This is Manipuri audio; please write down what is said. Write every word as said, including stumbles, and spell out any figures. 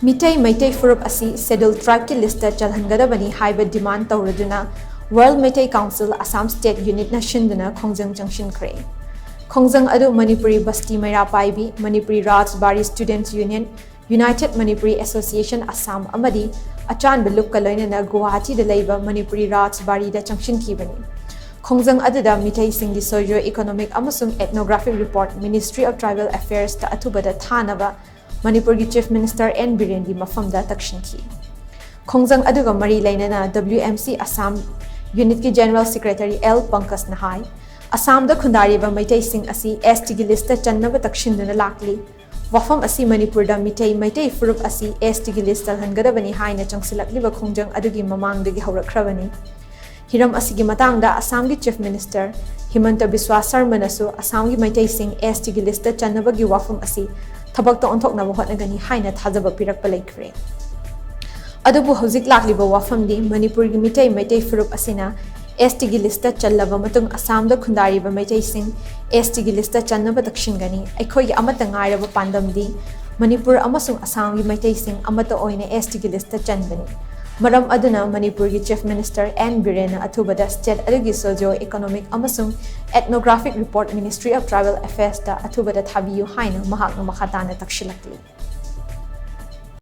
ꯃꯤꯇꯩ ꯃꯩꯇꯩ ꯐꯨꯔꯨꯞ ꯑꯁꯤ Scheduled Tribeꯀꯤ listꯇ ꯆꯜꯍꯟꯒꯗꯕꯅꯤ ꯍꯥꯏꯕ demand ꯇꯧꯔꯗꯨꯅ World Meitei Council Assam State Unitꯅ ꯁꯤꯟꯗꯨꯅ ꯈꯣꯡꯖꯪ ꯆꯪꯁꯤꯟꯈ꯭ꯔꯦ꯫ ꯈꯣꯡꯖꯪ ꯑꯗꯨ ꯃꯅꯤꯄꯨꯔꯤ ꯕꯁꯇꯤ ꯃꯩꯔꯥ ꯄꯥꯏꯕꯤ, Manipuri ꯔꯥꯖꯕꯥꯔꯤ Students Union, United Manipuri Association Assam ꯑꯃꯗꯤ ꯑꯆꯥꯟꯕ ꯂꯨꯞꯀ ꯂꯣꯏꯅꯅ ꯒꯨꯋꯥꯍꯥꯇꯤꯗ ꯂꯩꯕ ꯃꯅꯤꯄꯨꯔꯤ ꯔꯥꯖꯕꯥꯔꯤꯗ ꯆꯪꯁꯤꯟꯈꯤꯕꯅꯤ꯫ ꯈꯣꯡꯖꯪ ꯑꯗꯨꯗ ꯃꯤꯇꯩꯁꯤꯡꯒꯤ socio economic ꯑꯃꯁꯨꯡ ethnographic report Ministry of Tribal Affairsꯇ ꯑꯊꯨꯕꯗ ꯊꯥꯅꯕ ꯃꯅꯤꯄꯨꯔꯒꯤ Chief Minister ꯑꯦꯟ ꯕꯤꯔꯦꯟꯒꯤ ꯃꯐꯝꯗ ꯇꯛꯁꯤꯟꯈꯤ꯫ ꯈꯣꯡꯖꯪ ꯑꯗꯨꯒ ꯃꯔꯤ ꯂꯩꯅꯅ WMC Assam Unitꯀꯤ General Secretary ꯑꯦꯜ ꯄꯪꯀꯖꯅ ꯍꯥꯏ, ꯑꯁꯥꯝꯗ ꯈꯨꯟꯗꯥꯔꯤꯕ ꯃꯩꯇꯩꯁꯤꯡ ꯑꯁꯤ STꯒꯤ listꯇ ꯆꯟꯅꯕ ꯇꯛꯁꯤꯟꯗꯨꯅ ꯂꯥꯛꯂꯤ꯫ ꯋꯥꯐꯝ ꯑꯁꯤ ꯃꯅꯤꯄꯨꯔꯗ ꯃꯤꯇꯩ ꯃꯩꯇꯩ ꯐꯨꯔꯨꯞ ꯑꯁꯤ STꯒꯤ list ꯆꯜꯍꯟꯒꯗꯕꯅꯤ ꯍꯥꯏꯅ ꯆꯪꯁꯤꯜꯂꯛꯂꯤꯕ ꯈꯣꯡꯖꯪ ꯑꯗꯨꯒꯤ ꯃꯃꯥꯡꯗꯒꯤ ꯍꯧꯔꯛꯈ꯭ꯔꯕꯅꯤ꯫ ꯍꯤꯔꯝ ꯑꯁꯤꯒꯤ ꯃꯇꯥꯡꯗ ꯑꯁꯥꯝꯒꯤ Chief Minister ꯍꯤꯃꯟꯇ ꯕꯤꯁ꯭ꯋꯥ ꯁꯔꯃꯅꯁꯨ ꯑꯁꯥꯝꯒꯤ ꯃꯩꯇꯩꯁꯤꯡ STꯒꯤ listꯇ ꯆꯟꯅꯕꯒꯤ ꯋꯥꯐꯝ ꯑꯁꯤ ꯊꯕꯛꯇ ꯑꯣꯟꯊꯣꯛꯅꯕ ꯍꯣꯠꯅꯒꯅꯤ ꯍꯥꯏꯅ ꯊꯥꯖꯕ ꯄꯤꯔꯛꯄ ꯂꯩꯈ꯭ꯔꯦ꯫ ꯑꯗꯨꯕꯨ ꯍꯧꯖꯤꯛ ꯂꯥꯛꯂꯤꯕ ꯋꯥꯐꯝꯗꯤ ꯃꯅꯤꯄꯨꯔꯒꯤ ꯃꯤꯇꯩ ꯃꯩꯇꯩ ꯐꯨꯔꯨꯞ ꯑꯁꯤꯅ STꯒꯤ listꯇ ꯆꯜꯂꯕ ꯃꯇꯨꯡ ꯑꯁꯥꯝꯗ ꯈꯨꯟꯗꯥꯔꯤꯕ ꯃꯩꯇꯩꯁꯤꯡ STꯒꯤ listꯇ ꯆꯟꯅꯕ ꯇꯛꯁꯤꯟꯒꯅꯤ꯫ ꯑꯩꯈꯣꯏꯒꯤ ꯑꯃꯠꯇ ꯉꯥꯏꯔꯕ ꯄꯥꯟꯗꯝꯗꯤ ꯃꯅꯤꯄꯨꯔ ꯑꯃꯁꯨꯡ ꯑꯁꯥꯝꯒꯤ ꯃꯩꯇꯩꯁꯤꯡ ꯑꯃꯠꯇ ꯑꯣꯏꯅ STꯒꯤ listꯇ ꯆꯟꯕꯅꯤ꯫ ꯃꯔꯝ ꯑꯗꯨꯅ ꯃꯅꯤꯄꯨꯔꯒꯤ Chief Minister ꯑꯦꯟ ꯕꯤꯔꯦꯟꯅ ꯑꯊꯨꯕꯗ state ꯑꯗꯨꯒꯤ socio economic ꯑꯃꯁꯨꯡ ethnographic report Ministry of Tribal Affairsꯇ ꯑꯊꯨꯕꯗ ꯊꯥꯕꯤꯌꯨ ꯍꯥꯏꯅ ꯃꯍꯥꯛꯅ ꯃꯈꯥ ꯇꯥꯅ ꯇꯛꯁꯤꯜꯂꯛꯂꯤ꯫